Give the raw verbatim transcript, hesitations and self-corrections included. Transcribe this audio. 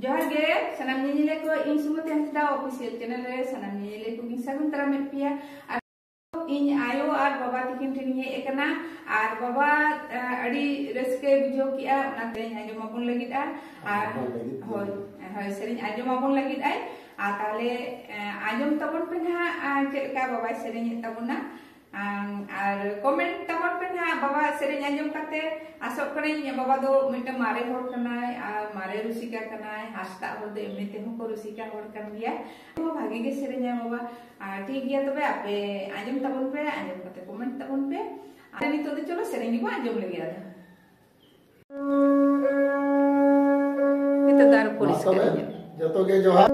ᱡᱚᱦᱟᱨ ᱜᱮ ᱥᱟᱱᱟᱢ ᱧᱮᱧᱮᱞᱤᱭᱟᱹ ᱠᱚ, ᱤᱧ ᱥᱩᱢᱚᱛᱤ ᱦᱟᱸᱥᱫᱟ official channel ᱨᱮ ᱥᱟᱱᱟᱢ ᱧᱮᱧᱮᱞᱤᱭᱟᱹ ᱠᱚ ᱤᱧ ᱥᱟᱹᱜᱩᱱ ᱫᱟᱨᱟᱢᱮᱫ ᱯᱮᱭᱟ᱾ ᱟᱨ ᱤᱧ ᱟᱭᱳ ᱟᱨ ᱵᱟᱵᱟ ᱛᱤᱠᱤᱱ ᱴᱷᱮᱱᱤᱧ ᱦᱮᱡ ᱟᱠᱟᱱᱟ᱾ ᱟᱨ ᱵᱟᱵᱟ, ᱮ, ᱟᱹᱰᱤ ᱨᱟᱹᱥᱠᱟᱹᱭ ᱵᱩᱡᱷᱟᱹᱣ ᱠᱮᱜᱼᱟ, ᱚᱱᱟᱛᱮᱧ ᱟᱸᱡᱚᱢ ᱟᱵᱚᱱ ᱞᱟᱹᱜᱤᱫᱼᱟ᱾ ᱟᱨ ᱟᱸᱡᱚᱢ ᱞᱟᱹᱜᱤᱫ ᱜᱮ᱾ ᱦᱳᱭ, ᱦᱳᱭ, ᱥᱮᱨᱮᱧ ᱟᱸᱡᱚᱢ ᱟᱵᱚᱱ ᱞᱟᱹᱜᱤᱫ ᱟᱭ᱾ ᱟᱨ ᱛᱟᱦᱞᱮ, ᱮ, ᱟᱸᱡᱚᱢ ᱛᱟᱵᱚᱱ ᱯᱮ ᱱᱟᱦᱟᱜ, ᱟᱨ ᱪᱮᱫ ᱞᱮᱠᱟ ᱵᱟᱵᱟᱭ ᱥᱮᱨᱮᱧᱮᱫ ᱛᱟᱵᱚᱱᱟ᱾ ᱟᱢ, ᱟᱨ comment ᱛᱟᱵᱚᱱ ᱯᱮ ᱱᱟᱦᱟᱜ ᱵᱟᱵᱟ ᱥᱮᱨᱮᱧ ᱟᱸᱡᱚᱢ ᱠᱟᱛᱮ᱾ ᱟᱥᱚᱜ ᱠᱟᱹᱱᱟᱹᱧ ᱵᱟᱵᱟ ᱫᱚ ᱢᱤᱫᱴᱟᱝ ᱢᱟᱨᱮ ᱦᱚᱲ ᱠᱟᱱᱟᱭ ᱟᱨ ᱢᱟᱨᱮ ᱨᱩᱥᱤᱠᱟ ᱠᱟᱱᱟᱭ, ᱦᱟᱸᱥᱫᱟ ᱦᱚᱲ ᱫᱚ ᱮᱢᱱᱤ ᱛᱮᱦᱚᱸ ᱠᱚ ᱨᱩᱥᱤᱠᱟ ᱦᱚᱲ ᱠᱟᱱ ᱜᱮᱭᱟ᱾ ᱛᱚ ᱵᱷᱟᱜᱮ ᱜᱮ ᱥᱮᱨᱮᱧᱟᱭ ᱵᱟᱵᱟ᱾ ᱟᱨ ᱴᱷᱤᱠ ᱜᱮᱭᱟ, ᱛᱚᱵᱮ ᱟᱯᱮ ᱟᱸᱡᱚᱢ ᱛᱟᱵᱚᱱ ᱯᱮ, ᱟᱸᱡᱚᱢ ᱠᱟᱛᱮ comment ᱛᱟᱵᱚᱱ ᱯᱮ᱾ ᱟᱨ ᱱᱤᱛᱚᱜ ᱫᱚ ᱪᱚᱞᱚ ᱥᱮᱨᱮᱧ ᱜᱮᱵᱚ ᱟᱸᱡᱚᱢ ᱞᱮᱜᱮ ᱟᱫᱚ᱾ ᱱᱤᱛᱚᱜ ᱫᱚ ᱟᱨᱚ ᱢᱟ ᱯᱚᱨᱤᱥᱠᱟᱨ ᱛᱚᱵᱮ, ᱧᱚᱜ᱾ ᱡᱚᱛᱚ ᱜᱮ ᱡᱚᱦᱟᱨ᱾